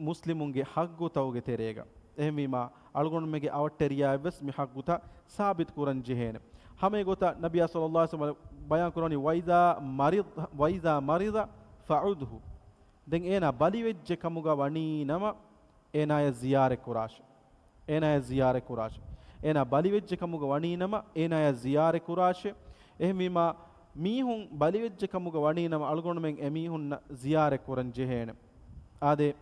މުސްލިމުންގެ ޙައްޤުތަކުގެ ތެރޭގަ. އެހެންވީމާ، އަޅުގަނޑުމެންގެ އަވަށްޓެރިޔާއަށްވެސް މި ޙައްޤުތައް ސާބިތު ކުރަން ޖެހޭނެ. ހަމަ އެގޮތަށް ނަބިއްޔާ ޞައްލައްލާހު ޢަލައިހި ވަސައްލަމަ ބަޔާން ކުރަނީ، وإذا مرض، وإذا مرض فعده. ދެން އޭނާ ބަލިވެއްޖެ ކަމުގަ ވަނީ ނަމަ، އޭނާޔަށް ޒިޔާރަތް ކުރާށެ. އޭނާޔަށް ޒިޔާރަތް ކުރާށެ. އޭނާ ބަލިވެއްޖެ ކަމުގަ ވަނީ ނަމަ، އޭނާޔަށް ޒިޔާރަތް ކުރާށެ. އެހެންވީމާ، މީހުން ބަލިވެއްޖެ ކަމުގަ ވަނީ ނަމަ، އަޅުގަނޑުމެން އެމީހުންނަށް ޒިޔާރަތް ކުރަން ޖެހޭނެ. އާދެ،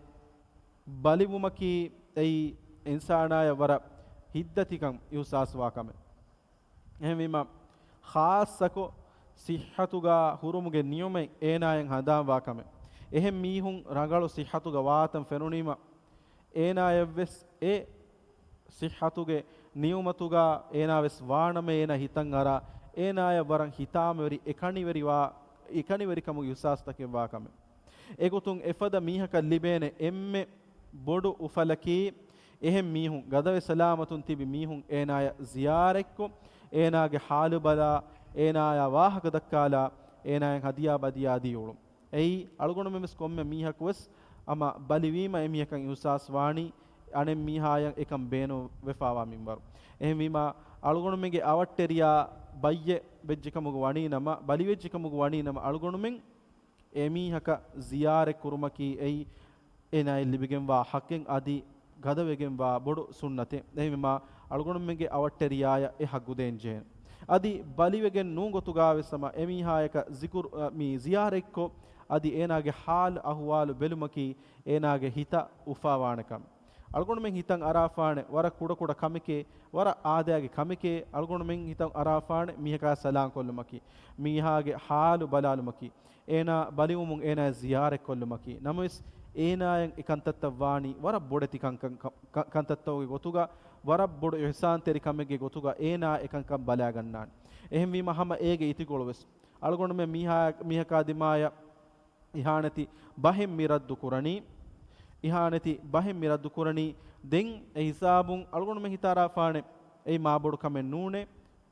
ބަލިވުމަކީ އެއީ އިންސާނާޔަށް ވަރަށް ހިތްދަތިކަން އިޙްސާސްވާ ކަމެއް. އެހެންވީމަ، ޚާއްޞަކޮށް ޞިއްޙަތުގަ ހުރުމުގެ ނިޢުމަތް އޭނާޔަށް ހަނދާންވާ ކަމެއް. އެހެން މީހުން ރަނގަޅު ޞިއްޙަތުގަ ވާތަން ފެނުނީމަ، އޭނާޔަށްވެސް އެ ޞިއްޙަތުގެ ނިޢުމަތުގަ އޭނާވެސް ވާނަމަ، އޭނާ ހިތަށް އަރާ، އޭނާޔަށް ވަރަށް ހިތާމަވެރި، އެކަނިވެރިވާ، އެކަނިވެރިކަމުގެ އިޙްސާސްތަކެއް ވާ ކަމެއް. އެގޮތުން އެފަދަ މީހަކަށް ލިބޭނެ އެންމެ ބޮޑު އުފަލަކީ، އެހެން މީހުން، ގަދަވެ ސަލާމަތުން ތިބި މީހުން އޭނާޔަށް ޒިޔާރަތްކޮށް، އޭނާގެ ޙާލު ބަލާ، އޭނާޔާ ވާހަކަ ދައްކާލާ، އޭނާޔަށް ހަދިޔާ ބަދިޔާ ދިޔުޅުން. އެއީ، އަޅުގަނޑުމެންވެސް ކޮންމެ މީހަކުވެސް ހަމަ ބަލިވީމަ އެމީހަކަށް އިޙްސާސް ވާނީ، އަނެއް މީހާޔަށް އެކަން ބޭނުންވެފާވާ މިންވަރު. އެހެންވީމާ، އަޅުގަނޑުމެންގެ އަވަށްޓެރިޔާ ބައްޔެއް ވެއްޖެކަމުގަ ވަނީ ނަމަ، ބަލިވެއްޖެކަމުގަ ވަނީ ނަމަ، އަޅުގަނޑުމެން އެމީހަކަށް ޒިޔާރަތް ކުރުމަކީ އެއީ އޭނާއަށް ލިބިގެންވާ ޙައްޤެއް އަދި ގަދަވެގެންވާ ބޮޑު ސުންނަތެއް. އެހެންވީމާ، އަޅުގަނޑުމެންގެ އަވަށްޓެރިޔާޔަށް އެ ޙައްޤު ދޭން ޖެހޭނެ. އަދި ބަލިވެގެން ނޫން ގޮތުގަވެސް ހަމަ އެމީހާޔަކަށް ޒިކުރު، އަ، މި ޒިޔާރަތްކޮށް، އަދި އޭނާގެ ޙާލު އަޙުވާލު ބެލުމަކީ އޭނާގެ ހިތަށް އުފާވާނެ ކަމެއް. އަޅުގަނޑުމެން ހިތަށް އަރާފާނެ ވަރަށް ކުޑަކުޑަ ކަމެކޭ، ވަރަށް އާދައިގެ ކަމެކޭ، އަޅުގަނޑުމެން ހިތަށް އަރާފާނެ މީހަކާ ސަލާން ކޮށްލުމަކީ، މީހާގެ ޙާލު ބަލާލުމަކީ، އޭނާ ބަލިވުމުން އޭނާ ޒިޔާރަތް ކޮށްލުމަކީ. ނަމަވެސް، އޭނާޔަށް އެ ކަންތައްތައް ވާނީ ވަރަށް ބޮޑެތި ކަންކަން، ކަ-، ކަ-، ކަންތައްތަކުގެ ގޮތުގަ، ވަރަށް ބޮޑު އިޙްސާންތެރި ކަމެއްގެ ގޮތުގަ އޭނާ އެކަންކަން ބަލާގަންނާނެ. އެހެންވީމަ ހަމަ އޭގެ އިތިކޮޅުވެސް އަޅުގަނޑުމެން މީހާ-، މީހަކާ ދިމާޔަށް އިހާނެތި ބަހެއް މި ރައްދު ކުރަނީ، އިހާނެތި ބަހެއް މި ރައްދު ކުރަނީ. ދެން އެ ހިސާބުން އަޅުގަނޑުމެން ހިތަށް އަރާފާނެ، އެއީ މާ ބޮޑު ކަމެއް ނޫނޭ.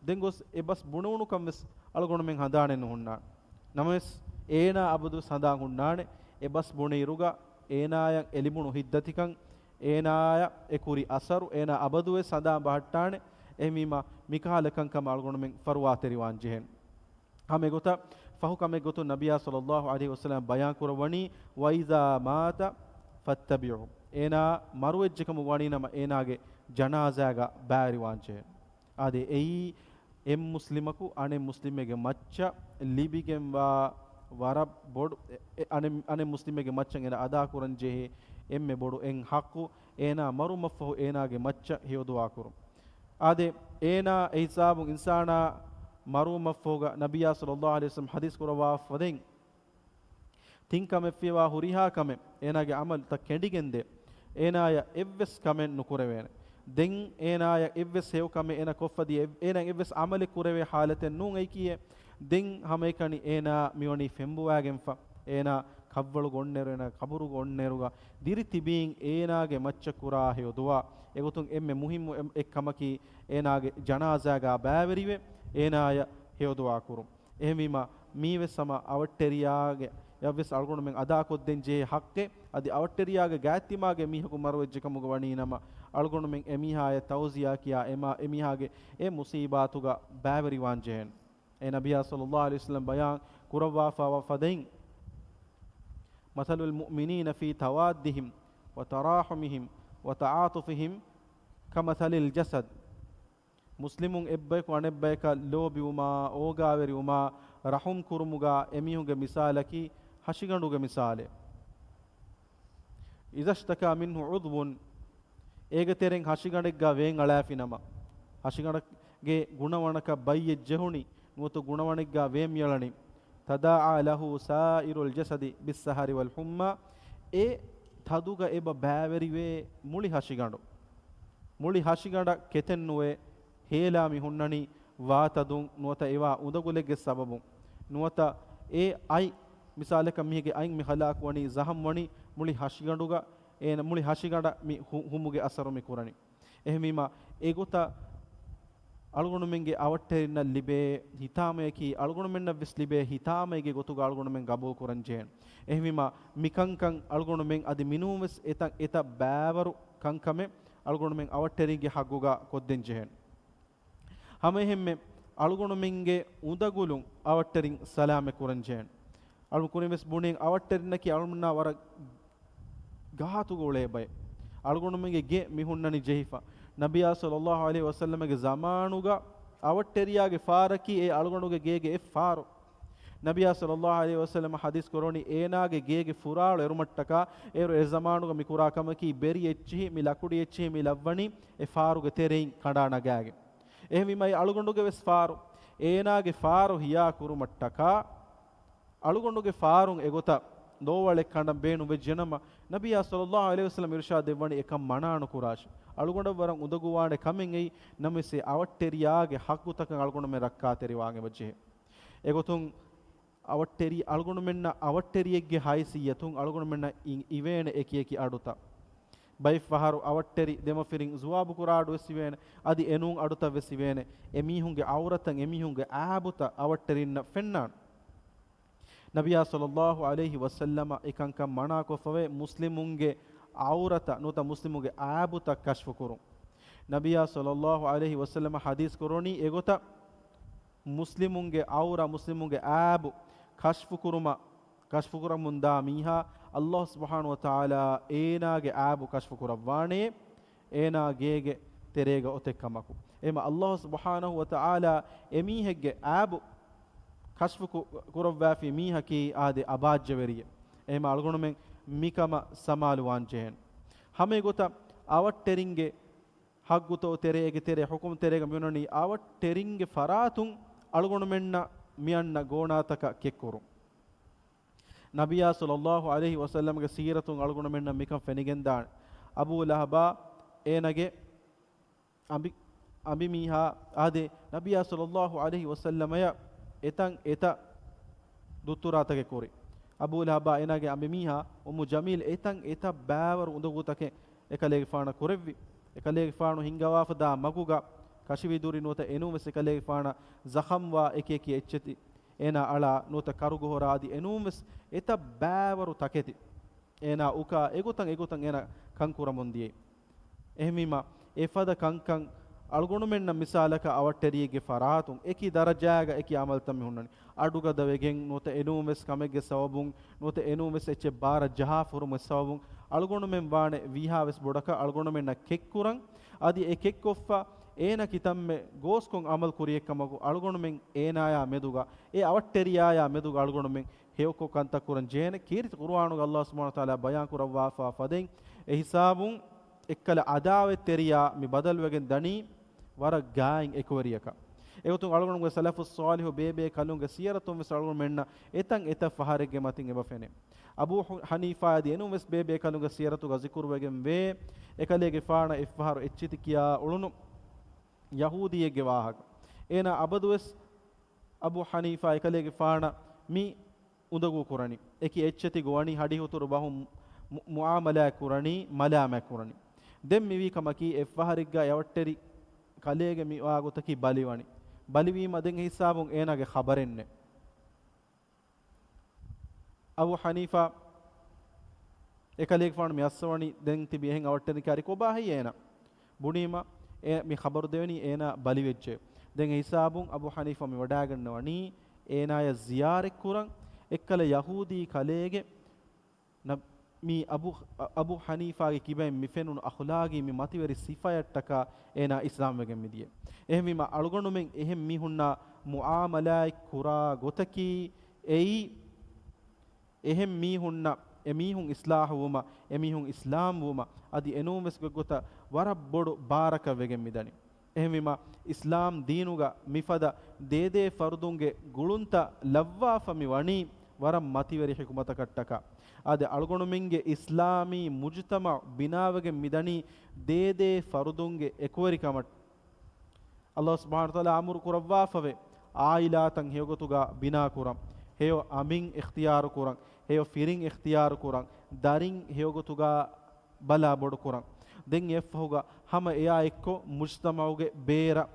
ދެން ގޮސް އެ ބަސް ބުނެވުނުކަން ވެސް އަޅުގަނޑުމެން ހަނދާނެއް ނުހުންނާނެ. ނަމަވެސް، އޭނާ އަބަދުވެސް ހަނދާން ހުންނާނެ. އެ ބަސް ބުނެ އިރުގަ އޭނާޔަށް އެ ލިބުނު ހިތްދަތިކަން، އޭނާޔަށް އެ ކުރި އަސަރު އޭނާ އަބަދުވެސް ހަނދާން ބަހައްޓާނެ. އެހެންވީމާ، މިކަހަލަ ކަންކަމަށް އަޅުގަނޑުމެން ފަރުވާތެރިވާން ޖެހޭނެ. ހަމަ އެގޮތަށް ފަހު ކަމެއް ގޮތުން ނަބިއްޔާ ޞައްލައްލާހު ޢަލައިހި ވަސައްލަމަ ބަޔާން ކުރައްވަނީ، "وإذا مات فاتبعوه." އޭނާ މަރުވެއްޖެކަމުގަ ވަނީ ނަމަ، އޭނާގެ ޖަނާޒާގަ ބައިވެރިވާންޖެހޭ. އާދެ، އެއީ އެއް މުސްލިމަކު އަނެއް މުސްލިމެއްގެ މައްޗަށް ލިބިގެންވާ ވަރަށް ބޮޑު، އެ، އެ، އަނެއް، އަނެއް މުސްލިމެއްގެ މައްޗަށް އޭނާ އަދާކުރަން ޖެހޭ އެންމެ ބޮޑު އެއް ޙައްޤު، އޭނާ މަރުމަށްފަހު އޭނާގެ މައްޗަށް ހެޔޮދުޢާ ކުރުން. އާދެ، އޭނާ އެ ހިސާބުން އިންސާނާ މަރުވުމަށްފަހުގަ ނަބިއްޔާ ޞައްލައްލާހު ޢަލައިހި ވަސައްލަމަ ޙަދީޘް ކުރައްވާފަދައިން، ތިން ކަމެއް ފިޔަވާ ހުރިހާ ކަމެއް އޭނާގެ ޢަމަލުތައް ކެނޑިގެންދޭ. އޭނާޔަށް އެއްވެސް ކަމެއް ނުކުރެވޭނެ. ދެން އޭނާޔަށް އެއްވެސް ހެޔޮ ކަމެއް އޭނާ ކޮށްފަދި އެ-، އޭނާ އެއްވެސް ޢަމަލެއް ކުރެވޭ ޙާލަތެއް ނޫން އެއީކީއެއް. ދެން ހަމައެކަނި އޭނާ މިވަނީ ފެންބޮވާގެންފަ. އޭނާ ކަށްވަޅުގަ އޮންނައިރު، އޭނާ ޤަބުރުގަ އޮންނައިރުގަ ދިރި ތިބީން އޭނާގެ މައްޗަށް ކުރާ ހެޔޮ ދުޢާ. އެގޮތުން އެންމެ މުހިއްމު އެއް، އެއް ކަމަކީ އޭނާގެ ޖަނާޒާގަ ބައިވެރިވެ، އޭނާޔަށް ހެޔޮ ދުޢާ ކުރުން. އެހެންވީމަ، މީވެސް ހަމަ އަވަށްޓެރިޔާގެ ޔަށްވެސް އަޅުގަނޑުމެން އަދާކޮށްދޭން ޖެހޭ ޙައްޤެއް. އަދި އަވަށްޓެރިޔާގެ ގާތްތިމާގެ މީހަކު މަރުވެއްޖެކަމުގަ ވަނީ ނަމަ، އަޅުގަނޑުމެން އެމީހާޔަށް ތަޢުޒިޔާ ކިޔާ އެމާ، އެމީހާގެ އެ މުޞީބާތުގަ ބައިވެރިވާން ޖެހޭނެ. އެ ނަބިއްޔާ ޞައްލައްލާހު ޢަލައިހި ވަސައްލަމަ ބަޔާން ކުރައްވާފާވާ ފަދައިން، "مثل المؤمنين في توادهم وتراحمهم وتعاطفهم كمثل الجسد." މުސްލިމުން އެއްބަޔަކު އަނެއްބަޔަކަށް ލޯބިވުމާ، އޯގާވެރިވުމާ، ރަޙުމް ކުރުމުގަ އެމީހުންގެ މިސާލަކީ ހަށިގަނޑުގެ މިސާލެއް. إذا اشتكى منه عضو، އޭގެ ތެރެއިން ހަށިގަނޑެއްގަ ވޭން އަޅާފިނަމަ، ހަށިގަނޑުގެ ގުނަވަނަކަށް ބައްޔެއް ޖެހުނީ، ނުވަތަ ގުނަވަނެއްގަ ވޭން މިއަޅަނީ، تداعى له سائر الجسد بالسهر والحمى، އެ ތަދުގަ އެބަ ބައިވެރިވޭ މުޅި ހަށިގަނޑު. މުޅި ހަށިގަނޑަށް ކެތެއް ނުވޭ، ހޭލާ މި ހުންނަނީ ވާތަދުން ނުވަތަ އެވާ އުނދަގުލެއްގެ ސަބަބުން ނުވަތަ އެ އަތް، މިސާލަކަށް މީހެއްގެ އަތް މި ހަލާކުވަނީ ޒަހަމް ވަނީ މުޅި ހަށިގަނޑުގަ، އޭނަ މުޅި ހަށިގަނޑަށް މި ހު-، ހުމުގެ އަސަރު މި ކުރަނީ. އެހެންވީމަ، އެގޮތަށް އަޅުގަނޑުމެންގެ އަވަށްޓެރިންނަށް ލިބޭ ހިތާމަޔަކީ، އަޅުގަނޑުމެންނަށް ވެސް ލިބޭ ހިތާމައެއްގެ ގޮތުގަ އަޅުގަނޑުމެން ގަބޫލު ކުރަން ޖެހޭނެ. އެހެންވީމަ، މި ކަންކަން އަޅުގަނޑުމެން އަދި މިނޫން ވެސް އެތައް، އެތައް ބައިވަރު ކަންކަމެއް އަޅުގަނޑުމެން އަވަށްޓެރިންގެ ހައްގުގަ ކޮށްދޭން ޖެހޭނެ. ހަމައެހެންމެ އަޅުގަނޑުމެންގެ އުނދަގުލުން އަވަށްޓެރިން ސަލާމަތް ކުރަން ޖެހޭނެ. އަޅު ކުރިން ވެސް ބުނިން އަވަށްޓެރިންނަކީ އަޅުމެންނާ ވަރަށް ގާތުގަ އުޅޭ ބައެއް. އަޅުގަނޑުމެންގެ ގެ މި ހުންނަނީ ޖެހިފަ. ނަބިޔާ ޞައްލައްލާހު ޢަލައިހި ވަސައްލަމަގެ ޒަމާނުގަ އަވަށްޓެރިޔާގެ ފާރަކީ އެ އަޅުގަނޑުގެ ގޭގެ އެއް ފާރު. ނަބިޔާ ޞައްލައްލާހު ޢަލައިހި ވަސައްލަމަ ޙަދީޘް ކުރަނީ އޭނާގެ ގޭގެ ފުރާޅު އެރުމަށްޓަކާ، އޭރު އެ ޒަމާނުގަ މި ކުރާ ކަމަކީ ބެރި އެއްޗިހި މި ލަކުޑި އެއްޗިހި މި ލައްވަނީ އެ ފާރުގެ ތެރެއިން ކަނޑާ ނަގާގެން. އެހެންވީމަ އެ އަޅުގަނޑުގެ ވެސް ފާރު، އޭނާގެ ފާރު ހިޔާ ކުރުމަށްޓަކާ، އަޅުގަނޑުގެ ފާރުން އެގޮތަށް ލޯވަޅެއް ކަނޑަން ބޭނުން ވެއްޖެނަމަ، ނަބިޔާ ޞައްލައްލާހު ޢަލައިހި ވަސައްލަމަ އިރުޝާދު ދެއްވަނީ އެކަން މަނާ ނުކުރާށޭ. އަޅުގަނޑަށް ވަރަށް އުނދަގޫވާނެ ކަމެއް އެއީ، ނަމަވެސް އެ އަވަށްޓެރިޔާގެ ހައްގުތަކަށް އަޅުގަނޑުމެން ރައްކާތެރިވާން އެބަޖެހޭ. އެގޮތުން އަވަށްޓެރި، އަޅުގަނޑުމެންނަށް އަވަށްޓެރިއެއްގެ ހައިސިއްޔަތުން އަޅުގަނޑުމެންނަށް އި-، އިވޭނެ އެކިއެކި އަޑުތައް. ބައެއް ފަހަރު އަވަށްޓެރި ދެމަފިރިން ޒުވާބު ކުރާ އަޑުވެސް އިވޭނެ. އަދި އެނޫން އަޑުތައް ވެސް އިވޭނެ. އެމީހުންގެ އައުރަތަށް، އެމީހުންގެ އައިބުތައް އަވަށްޓެރިންނަށް ފެންނާނެ. ނަބިޔާ ޞައްލައްލާހު ޢަލައިހި ވަސައްލަމަ އެކަންކަން މަނާކޮށްފަވޭ، މުސްލިމުންގެ އައުރަތައް ނުވަތަ މުސްލިމުންގެ އައިބުތައް ކަޝްފުކުރުން. ނަބިޔާ ޞައްލައްލާހު ޢަލައިހި ވަސައްލަމަ ޙަދީޘް ކުރަނީ އެގޮތަށް، މުސްލިމުންގެ އައުރަ، މުސްލިމުންގެ އައިބު ކަޝްފުކުރުމަށް، ކަޝްފުކުރަމުންދާ މީހާ، ﷲ ސުބްޙާނަހޫ ވަތަޢާލާ އޭނާގެ އައިބު ކަޝްފުކުރައްވާނެ، އޭނާ ގޭގެ ތެރޭގަ އޮތެއް ކަމަކު. އެހެންވީމަ ﷲ ސުބްޙާނަހޫ ވަތަޢާލާ އެމީހެއްގެ އައިބު ކަޝްފު ކު-، ކުރައްވާފި މީހަކީ އާދެ އަބާއްޖަވެރިއެއް. އެހެންވީމަ އަޅުގަނޑުމެން މިކަމަށް ސަމާލުވާން ޖެހޭނެ. ހަމައެގޮތަށް އަވަށްޓެރިންގެ ހައްގުތައް ތެރޭގެ ތެރޭ ޙުކުމް ތެރޭގަ މިއޮންނަނީ އަވަށްޓެރިންގެ ފަރާތުން އަޅުގަނޑުމެންނަށް މިއަންނަ ގޯނާތަކަށް ކެއްކުރުން. ނަބިޔާ ޞައްލައްލާހު ޢަލައިހި ވަސައްލަމަގެ ސީރަތުން އަޅުގަނޑުމެންނަށް މިކަން ފެނިގެންދާނެ. އަބޫ ލަހަބާ އޭނަގެ އަނބި-، އަނބިމީހާ އާދެ، ނަބިޔާ ޞައްލައްލާހު ޢަލައިހި ވަސައްލަމަޔަށް އެތަން އެތައް ދުއްތުރާތަކެއް ކުރި. އަބޫ ލަހަބާ އޭނާގެ އަނބިމީހާ އުއްމު ޖަމީލް އެތަން އެތައް ބައިވަރު އުނދަގޫތަކެއް އެކަލޭގެފާނަށް ކުރެއްވި. އެކަލޭގެފާނު ހިންގަވާފަ ދާ މަގުގަ ކަށިވިދުރި ނުވަތަ އެނޫންވެސް އެކަލޭގެފާނަށް ޒަޚަމްވާ އެކި އެކި އެއްޗެތި އޭނާ އަޅާ ނުވަތަ ކަރުގަ ހުރާ އަދި އެނޫންވެސް އެތައް ބައިވަރު ތަކެތި އޭނާ އުކާ އެގޮތަށް އެގޮތަށް އޭނާ ކަން ކުރަމުން ދިޔައީ. އެހެންވީމަ، އެފަދަ ކަންކަން އަޅުގަނޑުމެންނަށް މިސާލަކަށް އަވަށްޓެރިއެއްގެ ފަރާތުން އެކި ދަރަޖާގަ އެކި އަމަލްތައް މި ހުންނަނީ. އަޑުގަދަ ވެގެން ނުވަތަ އެނޫންވެސް ކަމެއްގެ ސަބަބުން ނުވަތަ އެނޫންވެސް އެއްޗެއް ބާރަށް ޖަހާފަ ހުރުމުގެ ސަބަބުން އަޅުގަނޑުމެން ވާނެ ވީހާވެސް ބޮޑަކަށް އަޅުގަނޑުމެންނަށް ކެއްކުރަން. އަދި އެ ކެއްކޮށްފަ އޭނަ ކިތަންމެ ގޯސްކޮށް އަމަލު ކުރިއެއްކަމަކު އަޅުގަނޑުމެން އޭނާޔާ މެދުގަ، އެ އަވަށްޓެރިޔާޔާ މެދުގަ އަޅުގަނޑުމެން ހެޔޮކޮށް ކަންތައް ކުރަން ޖެހޭނެ. ކީރިތި ޤުރުއާނުގަ ﷲ ސުބްޙާނަހޫ ވަތަޢާލާ ބަޔާން ކުރައްވާފާ ފަދައިން، އެ ހިސާބުން އެއްކަލަ ޢަދާވަތްތެރިޔާ މި ބަދަލުވެގެން ދަނީ ވަރަށް ގާތް އެކުވެރިޔަކަށް. އެގޮތުން އަޅުގަނޑުގެ ސަލަފުއް ޞާލިޙު ބޭބޭ ކަލުންގެ ސީރަތުން ވެސް އަޅުގަނޑުމެންނަށް އެތަން އެތައް ފަހަރެއްގެ މަތިން އެބަ ފެނޭ. އަބޫ ޙު-، ޙަނީފާ އަދި އެނޫން ވެސް ބޭބޭ ކަލުންގެ ސީރަތުގަ ޒިކުރުވެގެން ވޭ، އެކަލޭގެފާނަށް އެއްފަހަރު އެއްޗެތި ކިޔާ އުޅުނު ޔަހޫދީއެއްގެ ވާހަކަ. އޭނާ އަބަދުވެސް އަބޫ ޙަނީފާ އެކަލޭގެފާނަށް މި އުނދަގޫ ކުރަނީ. އެކި އެއްޗެތި ގޮވަނީ ހަޑިހުތުރު ބަހުން މު-، މުޢާމަލާތް ކުރަނީ، މަލާމާތް ކުރަނީ. ދެން މިވީ ކަމަކީ، އެއްފަހަރެއްގަ އަވަށްޓެރި ކަލޭގެ މިވާ ގޮތަކީ ބަލިވަނީ. ބަލިވީމަ ދެން އެ ހިސާބުން އޭނާގެ ޚަބަރެއް ނެތް. އަބޫ ޙަނީފާ އެކަލޭގެފާނު މި އައްސަވަނީ ދެން ތިބި އެހެން އަވަށްޓެރި ކާރި ކޮބާ ހެއްޔޭ އޭނާ؟ ބުނީމަ އެ މި ޚަބަރު ދެވެނީ އޭނާ ބަލިވެއްޖެ. ދެން އެ ހިސާބުން އަބޫ ޙަނީފާ މި ވަޑާގަންނަވަނީ އޭނާޔަށް ޒިޔާރަތް ކުރަން. އެއްކަލަ ޔަހޫދީ ކަލޭގެ ނަ-، މީ އަބޫ، އަބޫ ޙަނީފާގެ ކިބައިން މި ފެނުނު އަޚުލާގީ މި މަތިވެރި ސިފަޔަށްޓަކާ އޭނާ އިސްލާމްވެގެން މިދިޔަ. އެހެންވީމަ، އަޅުގަނޑުމެން އެހެން މީހުންނާ މުޢާމަލާތް ކުރާ ގޮތަކީ އެއީ، އެހެން މީހުންނަށް އެމީހުން އިސްލާހުވުމަށް، އެމީހުން އިސްލާމްވުމަށް، އަދި އެނޫންވެސް ގޮތްގޮތަށް ވަރަށް ބޮޑު ބާރަކަށް ވެގެން މިދަނީ. އެހެންވީމަ، އިސްލާމް ދީނުގަ މިފަދަ ދޭދޭ ފަރުދުންގެ ގުޅުންތައް ލައްވާފަ މި ވަނީ ވަރަށް މަތިވެރި ޙިކުމަތަކަށްޓަކާ. އާދެ، އަޅުގަނޑުމެންގެ އިސްލާމީ މުޖުތަމަޢު ބިނާވެގެން މިދަނީ ދޭދޭ ފަރުދުންގެ އެކުވެރިކަމަށް. ﷲ ސުބްޙާނަހޫ ވަތަޢާލާ އަމުރު ކުރައްވާފަވޭ، ޢާއިލާތައް ހެޔޮގޮތުގަ ބިނާކުރަން، ހެޔޮ އަމިން އިޚްތިޔާރުކުރަން، ހެޔޮ ފިރިން އިޚްތިޔާރުކުރަން، ދަރިން ހެޔޮގޮތުގަ ބަލާ ބޮޑުކުރަން. ދެން އެއަށްފަހުގަ ހަމަ އެއާ އެއްކޮށް މުޖްތަމަޢުގެ ބޭރަށް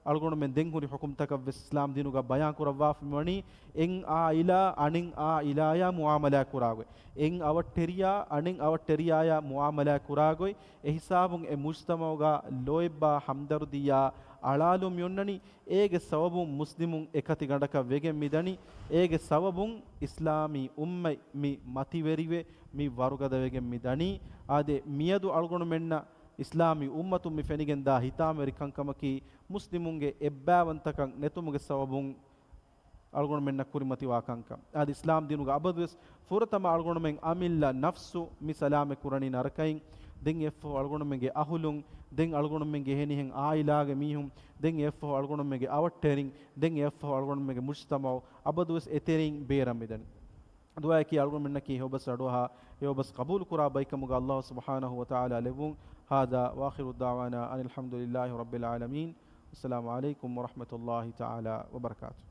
އަޅުގަނޑުމެން ދެން ހުރި ޙުކުމްތަކަށް ވެސް އިސްލާމް ދީނުގަ ބަޔާން ކުރައްވާފަ މިވަނީ، އެއް ޢާއިލާ އަނެއް ޢާއިލާޔާ މުޢާމަލާތް ކުރާގޮތް، އެއް އަވަށްޓެރިޔާ އަނެއް އަވަށްޓެރިޔާޔާ މުޢާމަލާތް ކުރާގޮތް، އެހިސާބުން އެ މުޖްތަމަޢުގަ ލޯތްބާ ހަމްދަރުދީއާ އަޅާލުން މިއޮންނަނީ. އޭގެ ސަބަބުން މުސްލިމުން އެކަތި ގަނޑަކަށް ވެގެން މިދަނީ. އޭގެ ސަބަބުން އިސްލާމީ އުއްމަތް މި މަތިވެރިވެ، މި ވަރުގަދަވެގެން މިދަނީ. އާދެ، މިއަދު އަޅުގަނޑުމެންނަށް އިސްލާމީ އުއްމަތުން މި ފެނިގެންދާ ހިތާމަވެރި ކަންކަމަކީ، މުސްލިމުންގެ އެއްބައިވަންތަކަން ނެތުމުގެ ސަބަބުން އަޅުގަނޑުމެންނަށް ކުރިމަތިވާ ކަންކަން. އަދި އިސްލާމް ދީނުގަ އަބަދުވެސް ފުރަތަމަ އަޅުގަނޑުމެން އަމިއްލަ ނަފްސު މި ސަލާމަތް ކުރަނީ ނަރަކައިން، ދެން އެއަށްފަހު އަޅުގަނޑުމެންގެ އަހުލުން، ދެން އަޅުގަނޑުމެންގެ އެހެނިހެން ޢާއިލާގެ މީހުން، ދެން އެއަށްފަހު އަޅުގަނޑުމެންގެ އަވަށްޓެރިން، ދެން އެއަށްފަހު އަޅުގަނޑުމެންގެ މުޖްތަމަޢު އަބަދުވެސް އެތެރެއިން ބޭރަށް މިދަނީ. ދުޢާއަކީ އަޅުގަނޑުމެންނަކީ ހެޔޮބަސް އަޑުއަހާ، ހެޔޮބަސް ޤަބޫލުކުރާ ބައެއްކަމުގަ ﷲ ސުބްޙާނަހޫ ވަތަޢާލާ ލެއްވުން. هذا وآخر دعوانا أن الحمد لله رب العالمين. السلام عليكم ورحمة الله تعالى وبركاته.